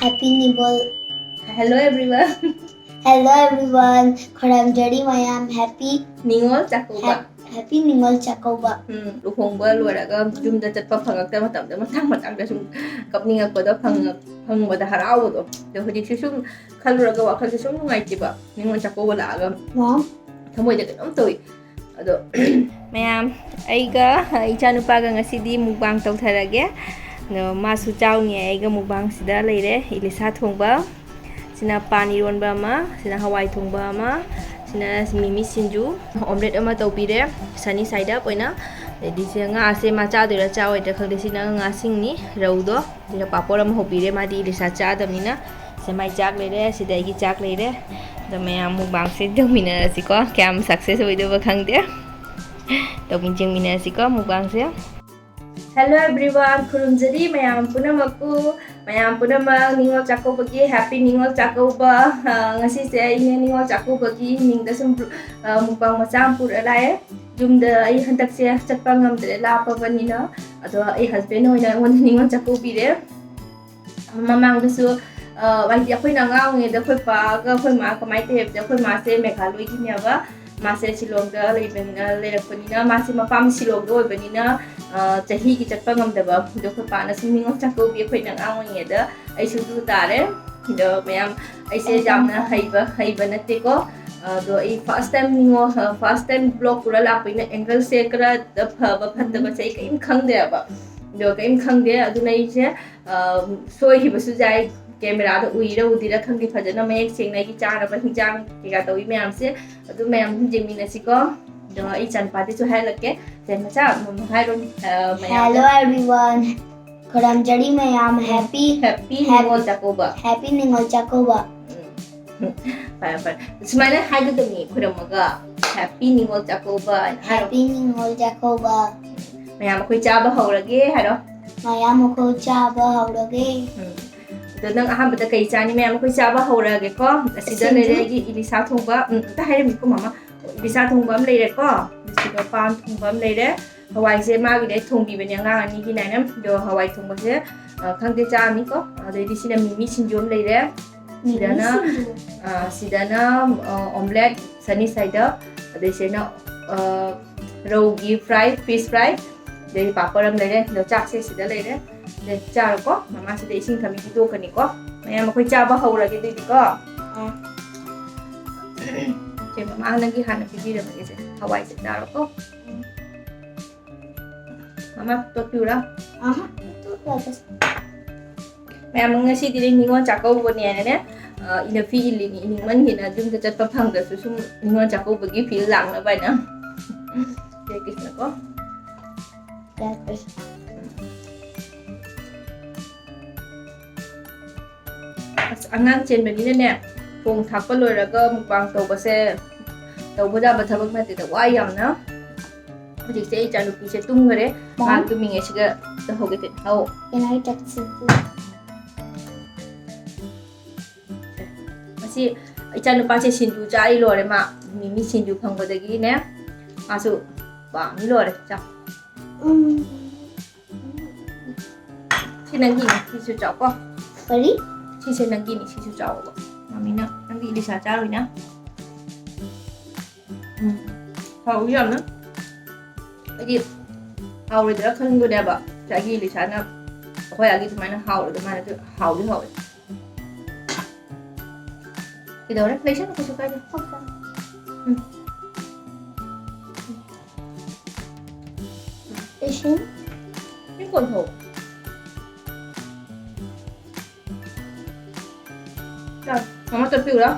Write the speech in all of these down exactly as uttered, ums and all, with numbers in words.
Happy Nibol. Hello everyone. Hello everyone. ꯈꯨꯔꯨꯝꯖꯔꯤ ꯃꯌꯥꯝ, happy Ningol Chakkouba. Happy Ningol Chakkouba. ꯎꯝ, ꯂꯨꯍꯣꯡꯕ ꯂꯣꯏꯔꯒ ꯌꯨꯝꯗ ꯆꯠꯄ ꯐꯪꯉꯛꯇꯕ ꯃꯇꯝꯗ ꯃꯇꯥꯡ ꯃꯇꯥꯡꯗ ꯁꯨꯝ ꯀꯞꯅꯤꯡꯉꯛꯄꯗꯣ, ꯐꯪꯉꯛ- ꯐꯪꯕꯗ ꯍꯔꯥꯎꯕꯗꯣ꯫ ꯑꯗꯣ ꯍꯧꯖꯤꯛꯁꯨ ꯁꯨꯝ ꯈꯜꯂꯨꯔꯒ ꯋꯥꯈꯜꯁꯦ ꯁꯨꯝ ꯅꯨꯡꯉꯥꯏꯇꯦꯕ, ꯅꯤꯉꯣꯜ ꯆꯥꯛꯀꯧꯕ ꯂꯥꯛꯑꯒ Mom. ꯊꯃꯣꯏꯗ ꯀꯩꯅꯣꯝ ꯇꯧꯏ꯫ ꯑꯗꯣ ꯃꯌꯥꯝ, ꯑꯩꯒ ꯏꯆꯥꯅꯨꯄꯥꯒ ꯉꯁꯤꯗꯤ mukbang ꯇꯧꯊꯔꯒꯦ꯫ ꯑꯗꯣ ꯃꯥꯁꯨ ꯆꯥꯎꯅꯤ, ꯑꯩꯒ mukbangꯁꯤꯗ ꯂꯩꯔꯦ꯫ ꯏꯂꯤꯁꯥ ꯊꯣꯡꯕ, ꯁꯤꯅ ꯄꯥꯟ ꯏꯔꯣꯟꯕ ꯑꯃ, ꯁꯤꯅ ꯍꯋꯥꯏ ꯊꯣꯡꯕ ꯑꯃ, ꯁꯤꯅ ꯃꯤꯃꯤ ꯁꯤꯡꯖꯨ, omelette ꯑꯃ ꯇꯧꯕꯤꯔꯦ, sunny side up ꯑꯣꯏꯅ꯫ ꯑꯗꯩꯗꯤ ꯁꯤ ꯉꯥꯁꯦ ꯃꯥ ꯆꯥꯗꯣꯏꯔꯥ ꯆꯥꯔꯣꯏꯗ꯭ꯔꯥ ꯈꯪꯗꯦ꯫ ꯁꯤꯅ ꯉꯥꯁꯤꯡꯅꯤ, ꯔꯧꯗꯣ꯫ ꯁꯤꯗ ꯄꯥꯄꯣꯔ ꯑꯃ ꯍꯧꯕꯤꯔꯦ, ꯃꯥꯗꯤ ꯏꯂꯤꯁꯥ ꯆꯥꯗꯕꯅꯤꯅ꯫ ꯁꯤꯗ ꯃꯥꯏ ꯆꯥꯛ ꯂꯩꯔꯦ, ꯁꯤꯗ ꯑꯩꯒꯤ ꯆꯥꯛ ꯂꯩꯔꯦ꯫ ꯑꯗꯣ ꯃꯌꯥꯝ mukbangꯁꯦ ꯇꯧꯃꯤꯟꯅꯔꯁꯤꯀꯣ, ꯀꯌꯥꯝ success ꯑꯣꯏꯗꯣꯏꯕ ꯈꯪꯗꯦ꯫ ꯇꯧꯃꯤꯟ ꯌꯦꯡꯃꯤꯟꯅꯔꯁꯤꯀꯣ mukbangꯁꯦ꯫ Hello everyone, ꯈꯨꯔꯨꯝꯖꯔꯤ ꯃꯌꯥꯝ ꯄꯨꯝꯅꯃꯛꯄꯨ꯫ ꯃꯌꯥꯝ ꯄꯨꯝꯅꯃꯛ ꯅꯤꯉꯣꯜ ꯆꯥꯛꯀꯧꯕꯒꯤ happy ꯅꯤꯉꯣꯜ ꯆꯥꯛꯀꯧꯕ꯫ ꯑ, ꯉꯁꯤꯁꯦ ꯑꯩꯅ ꯅꯤꯉꯣꯜ ꯆꯥꯛꯀꯧꯕꯒꯤ ꯃꯤꯡꯗ ꯁꯨꯝ, ꯑ, mukbang ꯃꯆꯥ ꯑꯃ ꯄꯨꯔ ꯂꯥꯛꯑꯦ꯫ ꯌꯨꯝꯗ ꯑꯩ ꯍꯟꯗꯛꯁꯦ ꯆꯠꯄ ꯉꯝꯗ꯭ꯔꯦ, ꯂꯥꯞꯄꯕꯅꯤꯅ꯫ ꯑꯗꯣ ꯑꯩ husband ꯍꯣꯏꯅ ꯑꯩꯉꯣꯟꯗ ꯅꯤꯉꯣꯜ ꯆꯥꯛꯀꯧꯕꯤꯔꯦ꯫ ꯃꯃꯥꯡꯗꯁꯨ, ꯑ, ꯍꯥꯏꯗꯤ ꯑꯩꯈꯣꯏꯅ ꯑꯉꯥꯡ ꯑꯣꯏꯔꯤꯉꯩꯗ ꯑꯩꯈꯣꯏ ꯄꯥꯒ ꯑꯩꯈꯣꯏ ꯃꯥ ꯀꯃꯥꯏꯅ ꯇꯧꯏ ꯍꯥꯏꯕꯗ, ꯑꯩꯈꯣꯏ ꯃꯥꯁꯦ ꯃꯦꯘꯥꯂꯣꯏꯒꯤꯅꯦꯕ꯫ ꯃꯥꯁꯦ ꯁꯤꯂꯣꯡꯗ ꯂꯩꯕꯅꯤꯅ, ꯂꯩꯔꯛꯄꯅꯤꯅ, ꯃꯥꯁꯦ ꯃꯄꯥꯝ ꯁꯤꯂꯣꯡꯗ ꯑꯣꯏꯕꯅꯤꯅ, ꯑ, ꯆꯍꯤꯒꯤ ꯆꯠꯄ ꯉꯝꯗꯕ꯫ ꯑꯗꯣ ꯑꯩꯈꯣꯏ ꯄꯥꯅ ꯁꯨꯝ ꯅꯤꯉꯣꯜ ꯆꯥꯛꯀꯧꯕꯤ ꯑꯩꯈꯣꯏꯅ ꯑꯉꯥꯡ ꯑꯣꯏꯔꯤꯉꯩꯗ, ꯑꯩꯁꯨ ꯑꯗꯨ ꯇꯥꯔꯦ꯫ ꯑꯗꯣ ꯃꯌꯥꯝ, ꯑꯩꯁꯦ ꯌꯥꯝꯅ ꯍꯩꯕ, ꯍꯩꯕ ꯅꯠꯇꯦꯀꯣ꯫ ꯑꯗꯣ ꯑꯩ first time ꯅꯤꯉꯣꯜ, first time vlog ꯄꯨꯔ ꯂꯥꯛꯄꯅꯤꯅ angleꯁꯦ ꯈꯔ ꯐꯕ ꯐꯠꯇꯕꯁꯦ ꯑꯩ ꯀꯔꯤꯝ ꯈꯪꯗꯦꯕ꯫ ꯑꯗꯣ ꯀꯔꯤꯝ ꯈꯪꯗꯦ, ꯑꯗꯨꯅ ꯑꯩꯁꯦ, ꯑ, ꯁꯣꯏꯈꯤꯕꯁꯨ ꯌꯥꯏ꯫ Cameraꯗ ꯎꯏꯔ ꯎꯗꯤꯔ ꯈꯪꯗꯦ, ꯐꯖꯅ ꯃꯌꯦꯛ ꯁꯦꯡꯅ ꯑꯩꯒꯤ ꯆꯥꯅꯕ ꯍꯤꯟꯖꯥꯡ ꯀꯩꯀꯥ ꯇꯧꯏ ꯃꯌꯥꯝꯁꯦ, ꯑꯗꯨ ꯃꯌꯥꯝ ꯑꯗꯨꯝ ꯌꯦꯡꯃꯤꯟꯅꯁꯤꯀꯣ꯫ ꯑꯗꯣ ꯑꯩ ꯏꯆꯥꯅꯨꯄꯥꯗꯁꯨ ꯍꯥꯏꯍꯜꯂꯛꯀꯦ꯫ ꯁꯦ, ꯃꯆꯥ, ꯃꯃꯥ ꯍꯥꯏꯔꯣ, ꯑ, ꯃꯌꯥꯝꯗ꯫ Hello everyone. ꯈꯨꯔꯨꯝꯖꯔꯤ ꯃꯌꯥꯝ, happy Happy Ningol Chakkouba. Happy Ningol Chakkouba. ꯎꯝ꯫ ꯐꯔꯦ, ꯐꯔꯦ꯫ ꯁꯨꯃꯥꯏꯅ ꯍꯥꯏꯒꯗꯕꯅꯤ ꯈꯨꯔꯝꯃꯒ, "Happy ꯅꯤꯉꯣꯜ ꯆꯥꯛꯀꯧꯕ" ꯍꯥꯏꯅ ꯍꯥꯏꯔꯣ꯫ Happy ꯅꯤꯉꯣꯜ ꯆꯥꯛꯀꯧꯕ꯫ ꯃꯌꯥꯝ ꯑꯩꯈꯣꯏ ꯆꯥꯕ ꯍꯧꯔꯒꯦ ꯍꯥꯏꯔꯣ꯫ ꯃꯌꯥꯝ ꯑꯩꯈꯣꯏ ꯆꯥꯕ ꯍꯧꯔꯒꯦ꯫ ꯎꯝ꯫ ꯑꯗꯣ ꯅꯪ ꯑꯍꯥꯟꯕꯗ ꯀꯩ ꯆꯥꯅꯤ? ꯃꯌꯥꯝ ꯑꯩꯈꯣꯏ ꯆꯥꯕ ꯍꯧꯔꯒꯦꯀꯣ꯫ ꯑꯁꯤꯗ ꯁꯤꯡꯖꯨ꯫ ꯂꯩꯔꯦ ꯑꯩꯒꯤ ꯏꯂꯤꯁꯥ ꯊꯣꯡꯕ꯫ ꯎꯝ, ꯑꯝꯇ ꯍꯥꯏꯔꯝꯃꯤꯀꯣ ꯃꯃꯥ꯫ ꯏꯂꯤꯁꯥ ꯊꯣꯡꯕ ꯑꯃ ꯂꯩꯔꯦꯀꯣ꯫ ꯑꯗꯨꯒ ꯄꯥꯟ ꯊꯣꯡꯕ ꯑꯃ ꯂꯩꯔꯦ꯫ ꯍꯋꯥꯏꯁꯦ ꯃꯥꯒꯤꯗꯤ ꯑꯩ ꯊꯣꯡꯕꯤꯕꯅꯦ ꯑꯉꯥꯡ ꯑꯅꯤꯒꯤ ꯅꯥꯏꯅ꯫ ꯑꯗꯣ ꯍꯋꯥꯏ ꯊꯣꯡꯕꯁꯦ, ꯑ, ꯈꯪꯗꯦ, ꯆꯥꯔꯅꯤꯀꯣ꯫ ꯑꯗꯩꯗꯤ ꯁꯤꯅ ꯃꯤꯃꯤ ꯁꯤꯡꯖꯨ ꯑꯃ ꯂꯩꯔꯦ꯫ ꯁꯤꯗꯅ, ꯃꯤꯃꯤ ꯁꯤꯡꯖꯨ꯫ ꯑ, ꯁꯤꯗꯅ, ꯑ, omelette, sunny side up, ꯑꯗꯩ ꯁꯤꯅ, ꯑ, ꯔꯧꯒꯤ fry, fish fry, ꯑꯗꯩ ꯄꯥꯄꯔ ꯑꯃ ꯂꯩꯔꯦ꯫ ꯑꯗꯣ ꯆꯥꯛꯁꯦ ꯁꯤꯗ ꯂꯩꯔꯦ꯫ ꯑꯗꯩ ꯆꯥꯔꯣꯀꯣ꯫ ꯃꯃꯥꯁꯤꯗ ꯏꯁꯤꯡ ꯊꯝꯃꯤ, ꯄꯤꯊꯣꯛꯀꯅꯤꯀꯣ꯫ ꯃꯌꯥꯝ ꯑꯩꯈꯣꯏ ꯆꯥꯕ ꯍꯧꯔꯒꯦ ꯑꯗꯨꯗꯤꯀꯣ꯫ ꯑ꯫ ꯁꯦ, ꯃꯃꯥ ꯅꯪꯒꯤ ꯍꯥꯟꯅ ꯄꯤꯕꯤꯔꯝꯃꯒꯦꯁꯦ꯫ ꯍꯋꯥꯏꯁꯦ ꯆꯥꯔꯣꯀꯣ꯫ ꯃꯃꯥ ꯇꯣꯠꯄꯤꯌꯨꯔꯥ? ꯑꯍ, ꯇꯣꯠꯂꯣꯏꯗ꯫ ꯃꯌꯥꯝ ꯉꯁꯤꯗꯤ ꯅꯤꯉꯣꯜ ꯆꯥꯛꯀꯧꯕꯅꯦꯅꯅꯦ, ꯑ, ꯏꯅꯐꯤ ꯏꯜꯂꯤꯅꯤ, ꯏꯅꯤꯡꯃꯟꯒꯤꯅ ꯌꯨꯝꯗ ꯆꯠꯄ ꯐꯪꯗ꯭ꯔꯁꯨ ꯁꯨꯝ ꯅꯤꯉꯣꯜ ꯆꯥꯛꯀꯧꯕꯒꯤ feel ꯂꯥꯛꯅꯕ ꯍꯥꯏꯅ꯫ ꯖꯦ ꯀ꯭ꯔꯤꯁꯅꯀꯣ꯫ ꯌꯥꯗ꯭ꯔꯦ꯫ ꯑꯁ, ꯑꯉꯥꯡ ꯆꯦꯟꯕꯅꯤꯅꯅꯦ, ꯊꯣꯡ ꯊꯥꯛꯄ ꯂꯣꯏꯔꯒ mukbang ꯇꯧꯕꯁꯦ ꯇꯧꯕ ꯌꯥꯕ ꯊꯕꯛ ꯅꯠꯇꯦꯗ, ꯋꯥꯏ ꯌꯥꯝꯅ꯫ ꯍꯧꯖꯤꯛꯁꯦ ꯑꯩ ꯏꯆꯥꯅꯨꯄꯤꯁꯦ ꯇꯨꯝꯈꯔꯦ꯫ ꯃꯥ ꯃꯥ? ꯇꯨꯝꯃꯤꯉꯩꯁꯤꯒ ꯇꯧꯍꯧꯒꯦ ꯇꯧꯅꯤ꯫ ꯑꯧ꯫ Can I touch it? ꯉꯁꯤ ꯏꯆꯥꯅꯨꯄꯥꯁꯦ ꯁꯤꯡꯖꯨ ꯆꯥꯔꯤ ꯂꯣꯏꯔꯦ꯫ ꯃꯥ ꯃꯤꯃꯤ ꯁꯤꯡꯖꯨ ꯐꯪꯕꯗꯒꯤꯅꯦ, ꯃꯥꯁꯨ ꯄꯥꯝꯃꯤ ꯂꯣꯏꯔꯦ꯫ ꯆꯥꯎ꯫ ꯎꯝ꯫ ꯁꯤ ꯅꯪꯒꯤꯅꯤ, ꯁꯤꯁꯨ ꯆꯥꯎꯀꯣ꯫ ꯀꯔꯤ? ꯁꯤꯁꯦ ꯅꯪꯒꯤꯅꯤ, ꯁꯤꯁꯨ ꯆꯥꯎꯕ꯫ ꯃꯃꯤꯅ ꯅꯪꯒꯤ ꯏꯂꯤꯁꯥ ꯆꯥꯔꯨꯏꯅ꯫ ꯎꯝ꯫ ꯍꯥꯎꯏ ꯌꯥꯝꯅ꯫ ꯑꯩꯗꯤ ꯍꯥꯎꯔꯣꯏꯗ꯭ꯔꯥ ꯈꯟꯕꯅꯦꯕ꯫ ꯉꯁꯥꯏꯒꯤ ꯏꯂꯤꯁꯥꯅ ꯑꯩꯈꯣꯏ ꯑꯥꯒꯤ ꯑꯗꯨꯃꯥꯏꯅ ꯍꯥꯎꯔꯣꯏꯗ꯭ꯔꯥ, ꯃꯥꯅ ꯍꯥꯎꯗꯤ ꯍꯥꯎꯋꯦ꯫ ꯀꯩꯗꯧꯔꯦ? ꯂꯩꯁꯅꯨ, ꯀꯩꯁꯨ ꯀꯥꯏꯗꯦ꯫ ꯎꯝ꯫ ꯏꯁꯤꯡ? ꯏꯁꯤꯡ ꯀꯣꯟꯊꯧ꯫ ꯆꯥꯎ, ꯃꯃꯥ ꯇꯣꯠꯄꯤꯌꯨꯔꯣ?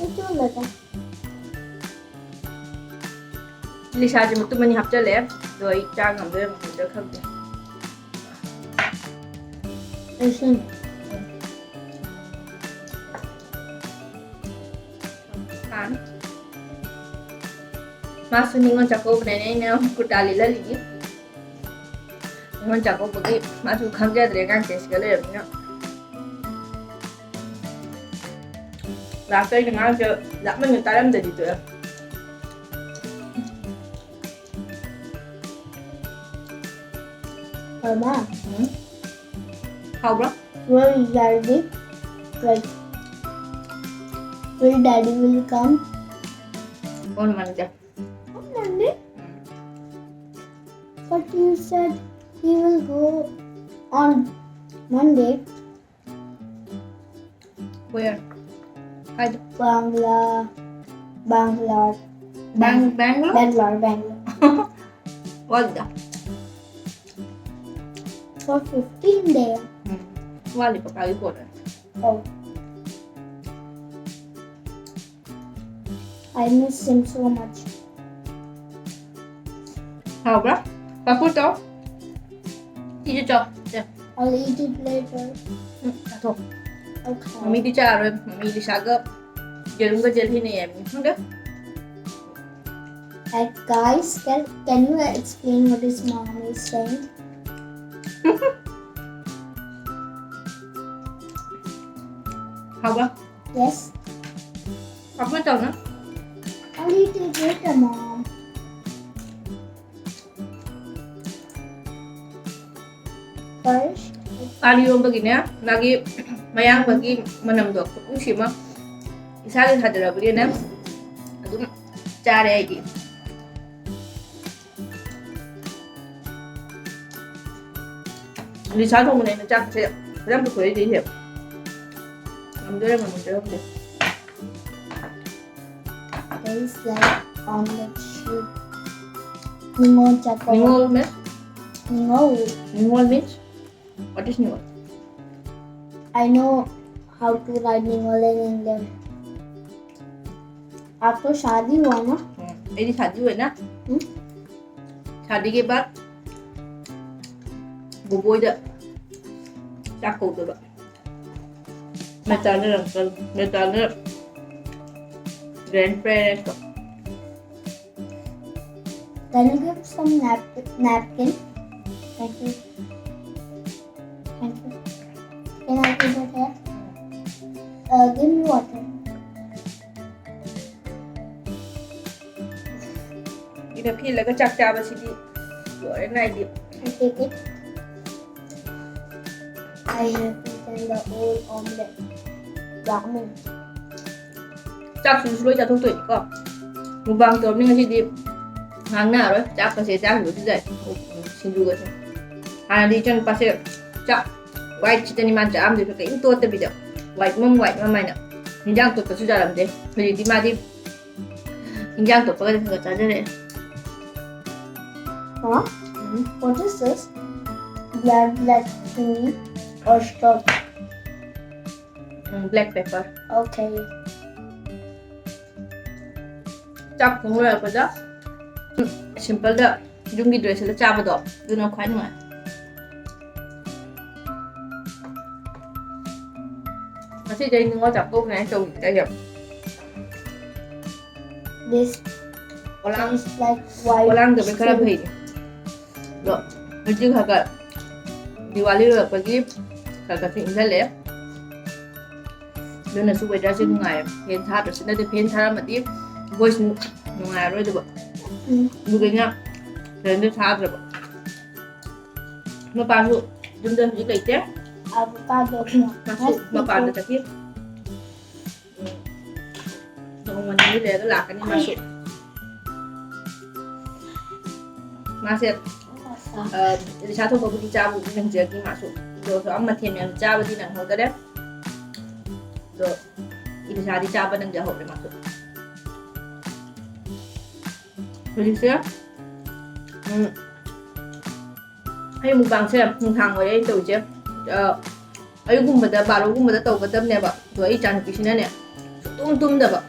ꯑꯩ ꯆꯣꯠꯂꯣꯏꯗ꯫ ꯂꯤꯁꯥꯁꯦ ꯃꯇꯨꯝ ꯑꯅꯤ ꯍꯥꯞꯆꯜꯂꯦ, ꯑꯗꯣ ꯑꯩ ꯆꯥ ꯉꯝꯗꯣꯏꯔꯥ ꯉꯝꯃꯣꯏꯗꯣꯏꯔꯥ ꯈꯪꯗꯦ꯫ ꯏꯁꯤꯡ꯫ ꯃꯥꯁꯨ ꯅꯤꯉꯣꯜ ꯆꯥꯛꯀꯧꯕꯅꯦꯅ ꯑꯩꯅ ꯀꯨꯔꯇꯥ ꯂꯤꯠꯍꯜꯂꯤꯅꯤ꯫ ꯅꯤꯉꯣꯜ ꯆꯥꯛꯀꯧꯕꯒꯤ ꯃꯥꯁꯨ ꯈꯪꯖꯗ꯭ꯔꯦ, ꯑꯉꯥꯡꯁꯦ ꯁꯤꯗ ꯂꯩꯔꯕꯅꯤꯅ꯫ ꯂꯥꯁꯇ ꯑꯩꯅ ꯉꯥꯡꯁꯦ ꯂꯥꯞꯃꯟꯅ ꯇꯥꯔꯝꯗꯗꯤ ꯇꯣꯛꯑꯦ꯫ ꯍꯥꯎꯕ? ꯎꯝ꯫ ꯍꯥꯎꯕ꯭ꯔꯥ? Where is daddy? Like, will daddy will come On Monday. on Monday? But you said he will go on Monday. Where? ꯀꯥꯏꯗ? Bangla, Bangalore, Bang Bangalore? Bangalore, Bangalore. What's that? For fifteen days. ꯋꯥꯠꯂꯤꯕ ꯀꯥꯒꯤ ꯄꯣꯠꯅ. Oh. I miss him so much. ꯍꯥꯎꯕ꯭ꯔꯥ? ꯄꯥꯐꯣꯔ ꯆꯥꯎ. ꯁꯤꯁꯨ ꯆꯥꯎ. ꯁꯦ. I'll eat it later. ꯎꯝ, ꯆꯥꯊꯣꯛ. Okay. ꯃꯃꯤꯗꯤ ꯆꯥꯔꯣꯏ. ꯃꯃꯤ ꯂꯤꯁꯥꯒ ꯌꯦꯔꯨꯝꯒ ꯖꯦꯜꯂꯤꯅꯦ ꯍꯥꯏꯕꯅꯤ. ꯈꯪꯗꯦ. Like, guys, can, can you explain what his mom is saying? ꯍꯥꯎꯕ꯭ꯔꯥ? Yes. ꯄꯥꯐꯣꯔ ꯆꯥꯎꯅ. I'll eat it later, mom. First, ꯑꯥꯂꯨ ꯏꯔꯣꯝꯕꯒꯤꯅꯦ, ꯃꯥꯒꯤ ꯃꯌꯥꯡꯕꯒꯤ ꯃꯅꯝꯗꯣ ꯈꯨꯠꯅꯨꯡꯁꯤ ꯑꯃ ꯏꯁꯥꯒꯤ ꯊꯥꯖꯔꯕꯒꯤꯅꯦ ꯑꯗꯨꯝ ꯆꯥꯔꯦ ꯑꯩꯗꯤ. ꯂꯤꯁꯥ ꯊꯣꯡꯕꯅꯦ ꯑꯩꯅ ꯆꯥꯛꯁꯦ ꯐꯖꯅ ꯄꯨꯊꯣꯛꯏꯁꯦ꯫ ꯉꯝꯗꯣꯏꯔꯥ ꯉꯝꯃꯣꯏꯗꯣꯏꯔꯥ ꯈꯪꯗꯦ꯫ tastes like omelette soup. Ningool chapati. ꯅꯤꯉꯣꯜ means? Ningool. ꯅꯤꯉꯣꯜ means? What is ꯅꯤꯉꯣꯜ? I know how to write Ningool in English. आपको शादी हुआ ना? ꯎꯝ, ꯑꯩꯗꯤ ꯁꯥꯗꯤ ꯑꯣꯏꯅ ꯎꯝ? ꯁꯥꯗꯤꯒꯤ ꯕꯥꯠ ꯕꯣꯕꯣꯏꯗ ꯆꯥꯛ ꯀꯧꯗꯕ. ꯃꯦꯇꯥꯅ ꯑꯪꯀꯜ, ꯃꯦꯇꯥꯅ grain ꯄꯦꯔꯦꯟꯁꯇꯣ. Can you give some nap napkin? Thank you. Thank you. Can I give it here? Uh, give me water. ꯏꯅ ꯐꯤꯜꯂꯒ ꯆꯥꯛ ꯆꯥꯕꯁꯤꯗꯤ ꯂꯣꯏꯔꯦ ꯅꯥꯏꯗꯦ꯫ I take it. I I have eaten the whole omelette. Yummy. ꯆꯥꯛꯁꯤꯁꯨ ꯂꯣꯏ ꯆꯥꯊꯣꯛꯇꯣꯏꯅꯤꯀꯣ꯫ Mukbang ꯇꯧꯔꯕꯅꯤ ꯉꯁꯤꯗꯤ, ꯉꯥꯡꯅꯔꯔꯣꯏ꯫ ꯆꯥꯛꯀꯁꯦ ꯆꯥꯈꯤꯕꯁꯤꯗ ꯁꯤꯡꯖꯨꯒꯁꯦ꯫ ꯍꯥꯟꯅꯗꯤ ꯏꯆꯟ ꯅꯨꯄꯥꯁꯦ ꯆꯥꯛ ꯋꯥꯏꯠꯁꯤꯗꯅꯤ ꯃꯥꯅ ꯆꯥꯔꯝꯗꯣꯏꯁꯦ, ꯀꯔꯤꯝ ꯇꯣꯠꯇꯕꯤꯗ ꯋꯥꯏꯠ ꯃꯝ ꯋꯥꯏꯠ ꯃꯝ ꯍꯥꯏꯅ꯫ ꯍꯤꯟꯖꯥꯡ ꯇꯣꯠꯄꯁꯨ ꯆꯥꯔꯝꯗꯦ꯫ ꯍꯧꯖꯤꯛꯇꯤ ꯃꯥꯗꯤ ꯍꯤꯟꯖꯥꯡ ꯇꯣꯠꯄꯒꯗꯤ ꯈꯔ ꯈꯔ ꯆꯥꯖꯔꯛꯑꯦ꯫ Huh? Um. What is this? Black, black chili or stock? Um, black pepper꯫ Okay. ꯆꯥꯛ ꯊꯣꯡ ꯂꯣꯏꯔꯛꯄꯗ ꯁꯤꯝꯄꯜꯗ ꯌꯨꯝꯒꯤ ꯗ꯭ꯔꯦꯁꯁꯤꯗ ꯆꯥꯕꯗꯣ ꯑꯗꯨꯅ ꯈ꯭ꯋꯥꯏ ꯅꯨꯡꯉꯥꯏ꯫ ꯉꯁꯤꯗꯤ ꯑꯩ ꯅꯤꯉꯣꯜ ꯆꯥꯛꯀꯧꯕꯅꯦ ꯍꯥꯏꯅ ꯇꯧꯕꯅꯦ ꯑꯩꯁꯦ꯫ This ꯄꯣꯂꯥꯡ tastes like white. ꯄꯣꯂꯥꯡꯗꯕꯩ ꯈꯔ Stew. ꯐꯩꯅꯦ꯫ ꯑꯗꯣ ꯍꯧꯖꯤꯛ ꯈꯔ ꯈꯔ ꯗꯤꯋꯥꯂꯤ ꯂꯣꯏꯔꯛꯄꯒꯤ ꯈꯔ ꯈꯔꯁꯨ ꯏꯪꯁꯜꯂꯛꯑꯦ꯫ ꯑꯗꯨꯅꯁꯨ ꯋꯦꯗꯔꯁꯦ ꯅꯨꯡꯉꯥꯏꯔꯦ꯫ ꯐꯦꯟ ꯊꯥꯗ꯭ꯔꯁꯨ ꯅꯠꯇꯦ, ꯐꯦꯟ ꯊꯥꯔꯝꯃꯗꯤ ꯚꯣꯏꯁ ꯅꯨꯡꯉꯥꯏꯔꯔꯣꯏꯗꯕ꯫ ꯎꯝ꯫ ꯑꯗꯨꯒ ꯑꯩꯅ ꯐꯦꯟꯗꯣ ꯊꯥꯗ꯭ꯔꯕ꯫ ꯃꯄꯥꯟꯁꯨ ꯌꯨꯝꯗ ꯍꯧꯖꯤꯛ ꯂꯩꯇꯦ꯫ Avocado. ꯃꯥꯁꯨ ꯃꯄꯥꯟꯗ ꯆꯠꯈꯤ꯫ ꯎꯝ꯫ ꯅꯣꯡꯃ ꯅꯤꯅꯤ ꯂꯩꯔꯒ ꯂꯥꯛꯀꯅꯤ ꯃꯥꯁꯨ꯫ ꯃꯥꯁꯦ, ꯑ, ꯏꯂꯤꯁꯥ ꯊꯣꯡꯕꯕꯨꯗꯤ ꯆꯥꯕꯕꯨꯗꯤ ꯉꯝꯖꯗꯦ ꯃꯥꯁꯨ꯫ ꯑꯗꯣ ꯑꯃ ꯃꯊꯦꯜ ꯃꯌꯥꯝ ꯆꯥꯕꯗꯤ ꯅꯪꯍꯧꯗꯔꯦ꯫ ꯑꯗꯣ ꯏꯂꯤꯁꯥꯗꯤ ꯆꯥꯕ ꯅꯪꯖꯍꯧꯔꯦ ꯃꯥꯁꯨ꯫ ꯍꯧꯖꯤꯛꯁꯦ, ꯎꯝ, ꯑꯩ ꯃꯨꯛꯕꯥꯡꯁꯦ ꯅꯨꯡꯗꯥꯡ ꯑꯣꯏꯔꯦ ꯑꯩꯅ ꯇꯧꯔꯤꯁꯦ꯫ ꯑ, ꯑꯌꯨꯛꯀꯨꯝꯕꯗ, ꯕꯥꯔꯣꯒꯨꯝꯕꯗ ꯇꯧꯒꯗꯕꯅꯦꯕ꯫ ꯑꯗꯣ ꯑꯩ ꯏꯆꯥꯅꯨꯄꯤꯁꯤꯅꯅꯦ, ꯁꯨꯛꯇꯨꯝ ꯇꯨꯝꯗꯕ꯫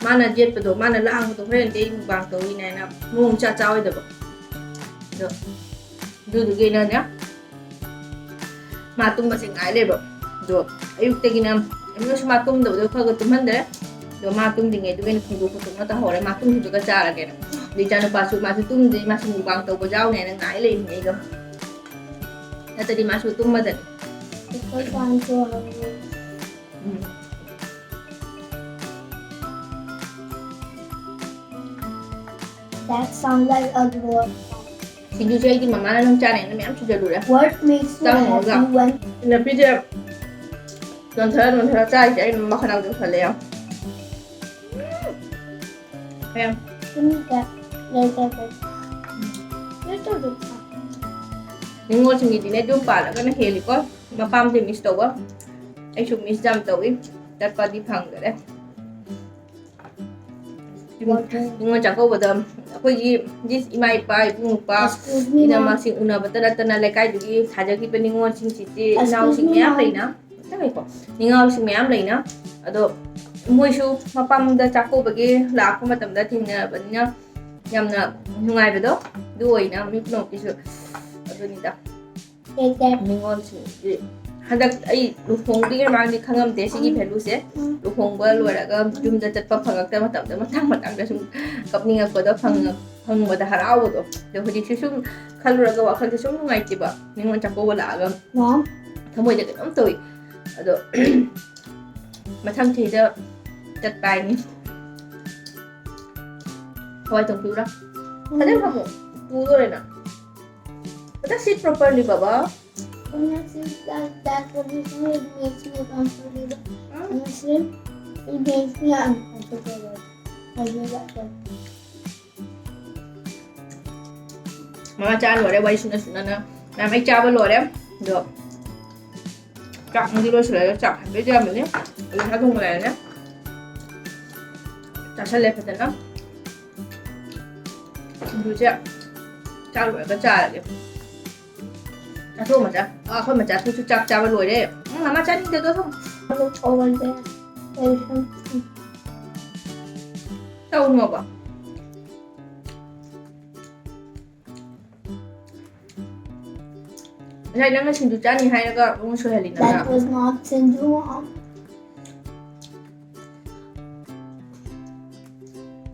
ꯃꯥꯅ ꯌꯦꯠꯄꯗꯣ, ꯃꯥꯅ ꯂꯥꯡꯕꯗꯣ, ꯍꯣꯔꯦꯟꯗꯤ ꯑꯩ ꯃꯨꯛꯕꯥꯡ ꯇꯧꯔꯤꯅꯦ ꯍꯥꯏꯅ ꯃꯑꯣꯡ ꯏꯆꯥ ꯆꯥꯔꯣꯏꯗꯕ꯫ ꯑꯗꯣ ꯑꯗꯨꯗꯨꯒꯤ ꯑꯩꯅꯅꯦ, ꯃꯥ ꯇꯨꯝꯕꯁꯦ ꯉꯥꯏ ꯂꯩꯕ꯫ ꯑꯗꯣ ꯑꯌꯨꯛꯇꯒꯤꯅ ꯑꯃꯨꯛꯁꯨ ꯃꯥ ꯇꯨꯝꯗꯕꯗꯣ ꯈꯔ ꯈꯔ ꯇꯨꯝꯍꯟꯗ꯭ꯔꯦ꯫ ꯑꯗꯣ ꯃꯥ ꯇꯨꯝꯗ꯭ꯔꯤꯉꯩꯗꯨꯒꯤ ꯑꯩꯅ ꯊꯣꯡꯗꯣꯛ ꯈꯣꯠꯇꯣꯛꯅ ꯇꯧꯍꯧꯔꯦ꯫ ꯃꯥ ꯇꯨꯝꯈꯤꯕꯒ ꯆꯥꯔꯒꯦꯅ꯫ ꯑꯗꯩ ꯏꯆꯥꯅꯨꯄꯥꯁꯨ ꯃꯥꯁꯨ ꯇꯨꯝꯗ꯭ꯔꯤ, ꯃꯥꯁꯨ ꯃꯨꯛꯕꯥꯡ ꯇꯧꯕ ꯌꯥꯎꯅꯦꯅ ꯉꯥꯏ ꯂꯩꯕꯅꯦ ꯑꯩꯗꯣ꯫ ꯅꯠꯇ꯭ꯔꯗꯤ ꯃꯥꯁꯨ ꯇꯨꯝꯃꯗꯅꯤ꯫ Because I'm so hungry. Um. That sounds like a grown. ꯁꯤꯡꯖꯨꯁꯦ ꯑꯩꯗꯤ ꯃꯃꯥꯅ ꯑꯗꯨꯝ ꯆꯥꯅꯩꯅ ꯃꯌꯥꯝ ꯁꯨꯖꯜꯂꯨꯔꯦ꯫ What makes you Tama, happy tama. When ꯅꯥꯄꯤꯁꯦ ꯌꯣꯟꯊꯔ ꯌꯣꯟꯊꯔ ꯆꯥꯔꯤꯁꯦ ꯑꯩꯅ ꯃꯈꯜ ꯑꯃ ꯈꯜꯂꯦ ꯌꯥꯝ꯫ ꯌꯥꯝ꯫ Let me get later. Later. ꯅꯤꯉꯣꯜꯁꯤꯡꯒꯤꯗꯤꯅꯦ ꯌꯨꯝ ꯄꯥꯜꯂꯒꯅ ꯍꯦꯜꯂꯤꯀꯣ ꯃꯄꯥꯝꯁꯦ ꯃꯤꯁ ꯇꯧꯕ꯫ ꯑꯩꯁꯨ ꯃꯤꯁ ꯌꯥꯝ ꯇꯧꯏ꯫ ꯆꯠꯄꯗꯤ ꯐꯪꯗꯔꯦ꯫ ꯅꯤꯉꯣꯜ ꯆꯥꯛꯀꯧꯕꯗ ꯑꯩꯈꯣꯏꯒꯤ ꯏꯃꯥ ꯏꯄꯥ ꯏꯕꯨꯡ ꯏꯄ꯭ꯋꯥ ꯏꯅꯝꯃꯁꯤꯡ ꯎꯅꯕꯇ ꯅꯠꯇꯅ ꯂꯩꯀꯥꯏꯗꯨꯒꯤ ꯊꯥꯖꯈꯤꯕ ꯅꯤꯉꯣꯜꯁꯤꯡꯁꯤꯗꯤ ꯏꯅꯥꯎꯁꯤꯡ ꯃꯌꯥꯝ ꯂꯩꯅ ꯅꯤꯉꯣꯜꯁꯤꯡ ꯃꯌꯥꯝ ꯂꯩꯅ ꯑꯗꯣ ꯃꯣꯏꯁꯨ ꯃꯄꯥꯝꯗ ꯆꯥꯛꯀꯧꯕꯒꯤ ꯂꯥꯛꯄ ꯃꯇꯝꯗ ꯊꯦꯡꯅꯔꯕꯅꯤꯅ ꯌꯥꯝꯅ ꯅꯨꯡꯉꯥꯏꯕꯗꯣ ꯑꯗꯨ ꯑꯣꯏꯅ ꯃꯤ ꯄꯨꯝꯅꯃꯛꯀꯤꯁꯨ ꯑꯗꯨꯅꯤꯗ꯫ ꯅꯤꯉꯣꯜꯁꯤꯡꯁꯤ ꯍꯟꯗꯛ ꯑꯩ ꯂꯨꯍꯣꯡꯗ꯭ꯔꯤꯉꯩ ꯃꯃꯥꯡꯗꯤ ꯈꯪꯉꯝꯗꯦ ꯁꯤꯒꯤ ꯚꯦꯂꯨꯁꯦ꯫ ꯂꯨꯍꯣꯡꯕ ꯂꯣꯏꯔꯒ ꯌꯨꯝꯗ ꯆꯠꯄ ꯐꯪꯉꯛꯇꯕ ꯃꯇꯝꯗ ꯃꯇꯥꯡ ꯃꯇꯥꯡꯗ ꯁꯨꯝ ꯀꯞꯅꯤꯡꯉꯛꯄꯗꯣ ꯐꯪꯉꯛ- ꯐꯪꯕꯗ ꯍꯔꯥꯎꯕꯗꯣ꯫ ꯑꯗꯣ ꯍꯧꯖꯤꯛꯁꯦ ꯁꯨꯝ ꯈꯜꯂꯨꯔꯒ ꯋꯥꯈꯜꯁꯦ ꯁꯨꯝ ꯅꯨꯡꯉꯥꯏꯇꯦꯕ꯫ ꯅꯤꯉꯣꯜ ꯆꯥꯛꯀꯧꯕ ꯂꯥꯛꯑꯒ ꯊꯃꯣꯏꯗ ꯀꯩꯅꯣꯝ ꯇꯧꯏ꯫ ꯑꯗꯣ ꯃꯊꯪ ꯆꯍꯤꯗ ꯆꯠꯄ ꯍꯥꯏꯅꯤ꯫ ꯍꯋꯥꯏ ꯊꯣꯡꯕꯤꯕ꯭ꯔꯥ? ꯐꯖꯅ ꯐꯝꯃꯣ꯫ ꯄꯨꯗꯣꯔꯦ ꯅꯪ꯫ But sit properly, Baba. When I sit like that, position, it makes me comfortable. When I sit, it makes me uncomfortable. I do that. ꯃꯃꯥ ꯆꯥ ꯂꯣꯏꯔꯦ ꯋꯥꯔꯤ ꯁꯨꯅ ꯁꯨꯅꯅ ꯃꯌꯥꯝ ꯑꯩ ꯆꯥꯕ ꯂꯣꯏꯔꯦ꯫ ꯑꯗꯣ ꯆꯥꯛ ꯃꯨꯟꯗꯤ ꯂꯣꯏꯁꯤꯜꯂꯦ꯫ ꯆꯥꯛ ꯍꯥꯏꯐꯦꯠ ꯌꯥꯝꯕꯅꯦ꯫ ꯑꯗꯨ ꯁꯥ ꯊꯣꯡꯕ ꯂꯩꯔꯦꯅꯦ꯫ ꯆꯥꯁꯜꯂꯦ ꯐꯖꯅ꯫ ꯁꯤꯡꯖꯨꯁꯦ ꯆꯥꯛ ꯂꯣꯏꯔꯒ ꯆꯥꯔꯒꯦ꯫ ꯆꯥꯊꯣꯛ ꯃꯆꯥ꯫ ꯑꯥ, ꯑꯩꯈꯣꯏ ꯃꯆꯥ ꯊꯣꯛꯁꯨ ꯆꯥꯛ ꯆꯥꯕ ꯂꯣꯏꯔꯦ꯫ ꯎꯝ, ꯃꯃꯥ ꯆꯥꯅꯤꯡꯗꯦꯗꯣ ꯊꯝꯃꯣ꯫ Look over there. There's something. ꯇꯧꯅꯣꯕ꯫ ꯉꯁꯥꯏ ꯅꯪꯅ ꯁꯤꯡꯖꯨ ꯆꯥꯅꯤ ꯍꯥꯏꯔꯒ ꯑꯃꯨꯛ ꯁꯣꯏꯍꯜꯂꯤ ꯅꯠꯇ꯭ꯔꯥ? That was not Sindhu, Mom.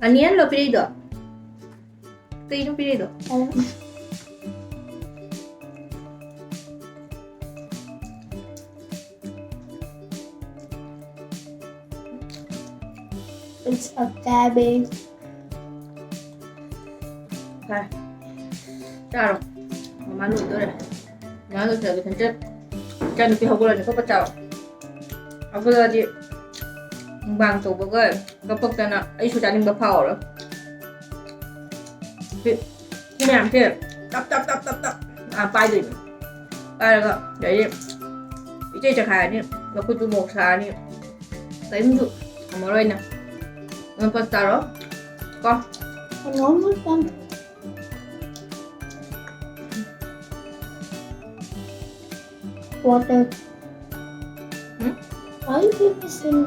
Onion ꯂꯣ ꯄꯤꯔꯛꯏꯗꯣ? ꯀꯩꯅꯣ ꯄꯤꯔꯛꯏꯗꯣ? Um, it's a cabbage. ꯍꯣꯏ꯫ ꯆꯥꯔꯣ꯫ ꯃꯃꯥ ꯂꯣꯏꯗꯣꯔꯦ꯫ ꯃꯃꯥ ꯂꯣꯏꯁꯤꯜꯂꯒꯦ ꯈꯟꯖ-, ꯏꯆꯥꯅꯨꯄꯤ ꯍꯧꯒꯠꯂꯅꯤ ꯐꯠ ꯐꯠ ꯆꯥꯔꯣ꯫ ꯍꯧꯒꯠꯂꯗꯤ ꯃꯨꯛꯕꯥꯡ ꯇꯧꯕꯒ ꯀꯞꯄꯛꯇꯅ ꯑꯩꯁꯨ ꯆꯥꯅꯤꯡꯕ ꯐꯥꯎꯔꯣꯏ꯫ ꯁꯤ, ꯁꯤ ꯃꯌꯥꯝꯁꯦ ꯇꯞ ꯇꯞ ꯇꯞ ꯇꯞ ꯇꯞ, ꯑꯥ, ꯄꯥꯏꯗꯣꯏꯅꯦ꯫ ꯄꯥꯏꯔꯒ ꯑꯗꯩꯗꯤ ꯏꯆꯦ ꯆꯈꯥꯏꯔꯅꯤ, ꯃꯈꯨꯠꯇꯨ ꯃꯣꯛ ꯁꯥꯔꯅꯤ꯫ ꯀꯔꯤꯝꯁꯨ ꯊꯝꯃꯔꯣꯏꯅ꯫ ꯅꯪ ꯐꯠ ꯆꯥꯔꯣ꯫ ꯀꯣ꯫ ꯀꯩꯅꯣꯝ ꯆꯥꯅꯤꯡ-, Water. Hmm? Why you keep missing?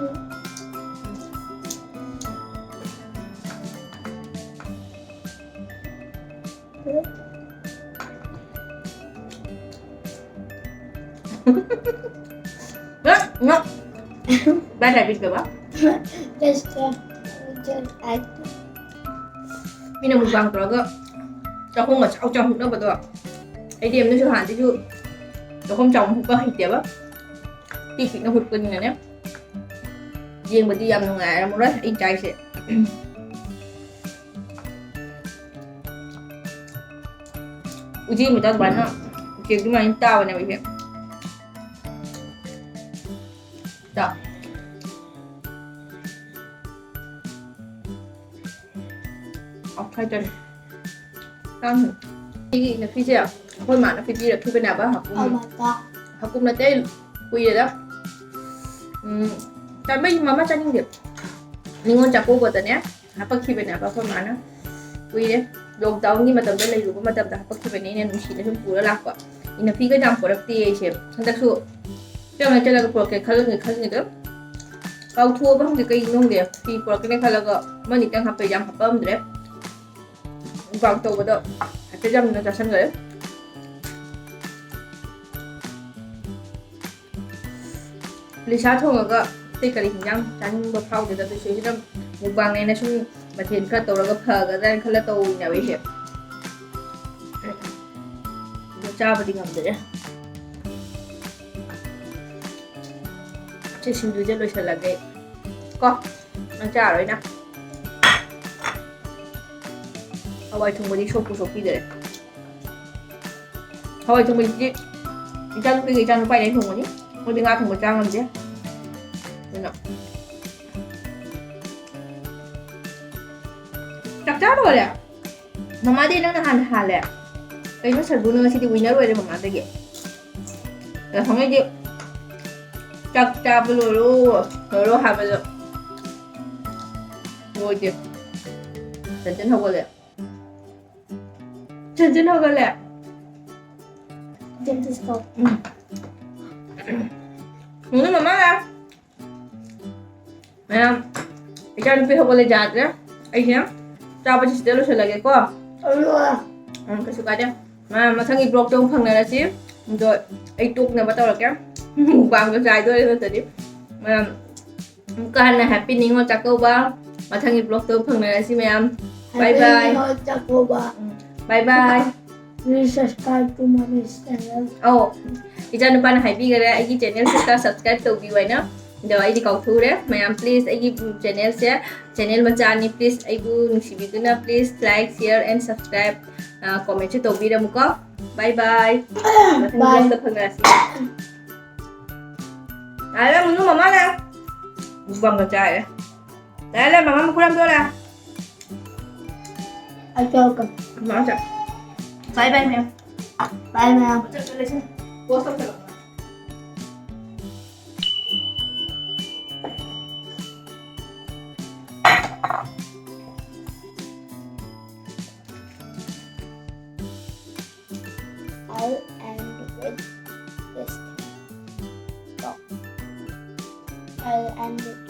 Bad habit ka ba? Just, uh, just, I ꯃꯤꯅ ꯃꯨꯛꯕꯥꯡ ꯇꯧꯔꯒ ꯆꯥꯛꯈꯨꯝꯒ ꯆꯥꯎ ꯆꯥꯎ ꯍꯨꯠꯅꯕꯗꯣ꯫ ꯑꯩꯗꯤ ꯅꯣꯏꯁꯨ ꯍꯥꯟꯅꯗꯩꯁꯨ ꯆꯥꯛꯈꯨꯝ ꯆꯥꯎꯅ ꯍꯨꯠꯄ ꯍꯩꯇꯦꯕ꯫ ꯄꯤꯛ ꯄꯤꯛꯅ ꯍꯨꯠꯄꯅꯤꯅꯅꯦ꯫ ꯌꯦꯡꯕꯗꯤ ꯌꯥꯝ ꯅꯨꯡꯉꯥꯏꯔꯝꯃꯔꯣꯏ ꯑꯩ ꯆꯥꯏꯁꯦ꯫ ꯎꯆꯦꯛ ꯃꯆꯥ ꯑꯗꯨꯃꯥꯏꯅ, ꯎꯆꯦꯛ ꯑꯗꯨꯃꯥꯏꯅ ꯇꯥꯕꯅꯦꯕ ꯑꯩꯁꯦ꯫ ꯆꯥ꯫ ꯑꯣꯛꯁꯥꯏꯗꯔ꯫ ꯆꯥꯅꯤ꯫ ꯁꯤꯒꯤ ꯏꯅꯐꯤꯁꯦ ꯑꯩꯈꯣꯏ ꯃꯥꯅ ꯄꯤꯕꯤꯔꯛꯈꯤꯕꯅꯦꯕ, ꯍꯀꯨꯝ꯫ Oh my God. ꯍꯀꯨꯝ ꯅꯠꯇꯦ, ꯀꯨꯏꯔꯦꯗ꯫ ꯎꯝ, ꯆꯥ-, ꯃꯩ ꯃꯃꯥ ꯆꯥꯅꯤꯡꯗꯦ꯫ ꯅꯤꯉꯣꯜ ꯆꯥꯛꯀꯧꯕꯗꯅꯦ ꯍꯥꯄꯛꯈꯤꯕꯅꯦꯕ ꯑꯩꯈꯣꯏ ꯃꯥꯅ꯫ ꯀꯨꯏꯔꯦ꯫ Lockdownꯒꯤ ꯃꯇꯝꯗ ꯂꯩꯔꯨꯕ ꯃꯇꯝꯗ ꯍꯥꯄꯛꯈꯤꯕꯅꯦ, ꯑꯩꯅ ꯅꯨꯡꯁꯤꯅ ꯁꯨꯝ ꯄꯨꯔ ꯂꯥꯛꯄ꯫ ꯏꯅꯐꯤꯒ ꯌꯥꯝ ꯄꯨꯔꯛꯇꯦ ꯑꯩꯁꯦ꯫ ꯍꯟꯗꯛꯁꯨ ꯆꯠꯂ ꯆꯠꯂꯒ ꯄꯨꯔꯛꯀꯦ ꯈꯜꯂꯝꯃꯦ, ꯈꯜꯂꯤꯉꯩꯗ ꯀꯥꯎꯊꯣꯛꯑꯕ ꯈꯪꯗꯦ, ꯀꯩꯒꯤꯅꯣ ꯈꯪꯗꯦ꯫ ꯐꯤ ꯄꯨꯔꯛꯀꯅꯤ ꯈꯜꯂꯒ ꯑꯃꯅꯤꯇꯪ ꯍꯥꯞꯄ, ꯌꯥꯝ ꯍꯥꯞꯄꯛꯑꯝꯗ꯭ꯔꯦ꯫ ꯃꯨꯛꯕꯥꯡ ꯇꯧꯕꯗ ꯍꯥꯏꯐꯦꯠ ꯌꯥꯝꯅ ꯆꯥꯁꯟꯈ꯭ꯔꯦ꯫ ꯂꯤꯁꯥ ꯊꯣꯡꯉꯒ ꯑꯇꯩ ꯀꯔꯤ ꯍꯤꯟꯖꯥꯡ ꯆꯥꯅꯤꯡꯕ ꯐꯥꯎꯗꯦꯗ, ꯑꯗꯨ ꯁꯤꯗ ꯃꯨꯛꯕꯥꯡꯅꯦꯅ ꯁꯨꯝ ꯃꯊꯦꯜ ꯈꯔ ꯇꯧꯔꯒ ꯐꯒꯗ꯭ꯔꯥꯅ ꯈꯜꯂ ꯇꯧꯔꯤꯅꯦꯕ ꯑꯩꯁꯦ꯫ ꯑꯗꯣ ꯆꯥꯕꯗꯤ ꯉꯝꯗꯔꯦ꯫ ꯁꯤ ꯁꯤꯡꯖꯨꯁꯦ ꯂꯣꯏꯁꯤꯜꯂꯒꯦ ꯀꯣ, ꯅꯪ ꯆꯥꯔꯣꯏꯅ꯫ ꯍꯋꯥꯏ ꯊꯣꯡꯕꯗꯤ ꯁꯣꯛꯄꯨ ꯁꯣꯛꯄꯤꯗꯔꯦ꯫ ꯍꯋꯥꯏ ꯊꯣꯡꯕꯁꯤꯗꯤ ꯏꯆꯥꯅꯨꯄꯤꯒ ꯏꯆꯥꯅꯨꯄꯥꯒꯤꯗꯤ ꯑꯩ ꯊꯣꯡꯒꯅꯤ꯫ ꯃꯣꯏꯗꯤ ꯉꯥ ꯊꯣꯡꯕ ꯆꯥ ꯉꯝꯗꯦ꯫ ꯑꯗꯨꯅ ꯆꯥꯛ ꯆꯥ ꯂꯣꯏꯔꯦ꯫ ꯃꯃꯥꯗꯤ ꯅꯪꯅ ꯍꯥꯟꯅ ꯍꯥꯜꯂꯦ꯫ ꯀꯩꯅꯣ ꯁꯔꯕꯨꯅ ꯉꯁꯤꯗꯤ winner ꯑꯣꯏꯔꯦ ꯃꯃꯥꯗꯒꯤ꯫ ꯉꯁꯥꯏꯉꯩꯗꯤ ꯆꯥꯛ ꯆꯥꯕ ꯂꯣꯏꯔꯣ, ꯂꯣꯏꯔꯣ ꯍꯥꯏꯕꯗꯣ ꯂꯣꯏꯗꯦ꯫ ꯆꯟꯆꯟ ꯍꯧꯒꯠꯂꯦ꯫ ꯆꯟꯆꯟ ꯍꯧꯒꯠꯂꯦ꯫ ꯆꯟꯆꯟ stop꯫ ꯎꯝ꯫ ꯎꯝ, ꯃꯃꯥ ꯂꯥꯛ꯫ ꯃꯌꯥꯝ, ꯏꯆꯥꯅꯨꯄꯤ ꯍꯧꯒꯠꯂꯦ ꯌꯥꯗ꯭ꯔꯦ꯫ ꯑꯩꯁꯦ ꯆꯥꯕꯁꯤ ꯁꯤꯗ ꯂꯣꯏꯁꯤꯜꯂꯒꯦꯀꯣ꯫ ꯎꯝ, ꯀꯩꯁꯨ ꯀꯥꯏꯗꯦ꯫ ꯃꯌꯥꯝ, ꯃꯊꯪꯒꯤ vlogꯇ ꯑꯃꯨꯛ ꯐꯪꯅꯔꯁꯤ꯫ ꯑꯗꯣ ꯑꯩ ꯇꯣꯛꯅꯕ ꯇꯧꯔꯛꯀꯦ꯫ Mukbangꯗ ꯆꯥꯏꯗꯣꯔꯦ ꯅꯠꯇ꯭ꯔꯗꯤ꯫ ꯃꯌꯥꯝ, ꯑꯃꯨꯛꯀ ꯍꯟꯅ happy ꯅꯤꯉꯣꯜ ꯆꯥꯛꯀꯧꯕ꯫ ꯃꯊꯪꯒꯤ vlogꯇ ꯐꯪꯅꯔꯁꯤ ꯃꯌꯥꯝ꯫ Bye bye꯫ ꯆꯥꯛꯀꯧꯕ꯫ ꯎꯝ, bye bye꯫ Please subscribe to mommy's channel. ꯑꯧ, ꯏꯆꯥꯅꯨꯄꯥꯅ ꯍꯥꯏꯕꯤꯈꯔꯦ ꯑꯩꯒꯤ channelꯁꯤꯗ subscribe ꯇꯧꯕꯤꯌꯨ ꯍꯥꯏꯅ꯫ ꯑꯗꯣ ꯑꯩꯗꯤ ꯀꯥꯎꯊꯣꯛꯎꯔꯦ꯫ ꯃꯌꯥꯝ, please ꯑꯩꯒꯤ channelꯁꯦ, channel ꯃꯆꯥꯅꯤ, please ꯑꯩꯕꯨ ꯅꯨꯡꯁꯤꯕꯤꯗꯨꯅ please like, share and subscribe, ꯑ, commentꯁꯨ ꯇꯧꯕꯤꯔꯝꯃꯨꯀꯣ꯫ Bye bye꯫ ꯃꯊꯪ vlogꯇ ꯐꯪꯅꯔꯁꯤ꯫ ꯂꯥꯛꯑꯦ, ꯃꯨꯅꯨ, ꯃꯃꯥ ꯂꯥꯛꯑꯦ꯫ Mukbangꯒ ꯆꯥꯔꯦ꯫ ꯂꯥꯛꯑꯦ, ꯂꯥꯛꯑꯦ, ꯃꯃꯥ ꯃꯈꯨꯔꯥꯝꯗꯣ ꯂꯥꯛꯑꯦ꯫ ꯑꯩ ꯇꯧꯔꯛꯀꯦ꯫ ꯃꯃꯥ ꯆꯥ꯫ Bye bye ꯃꯌꯥꯝ꯫ Bye ꯃꯌꯥꯝ꯫ ꯆꯠꯂꯁꯤ꯫ Post ꯇꯧꯁꯜꯂꯣ꯫ I'll end with this. Stop. I'll end with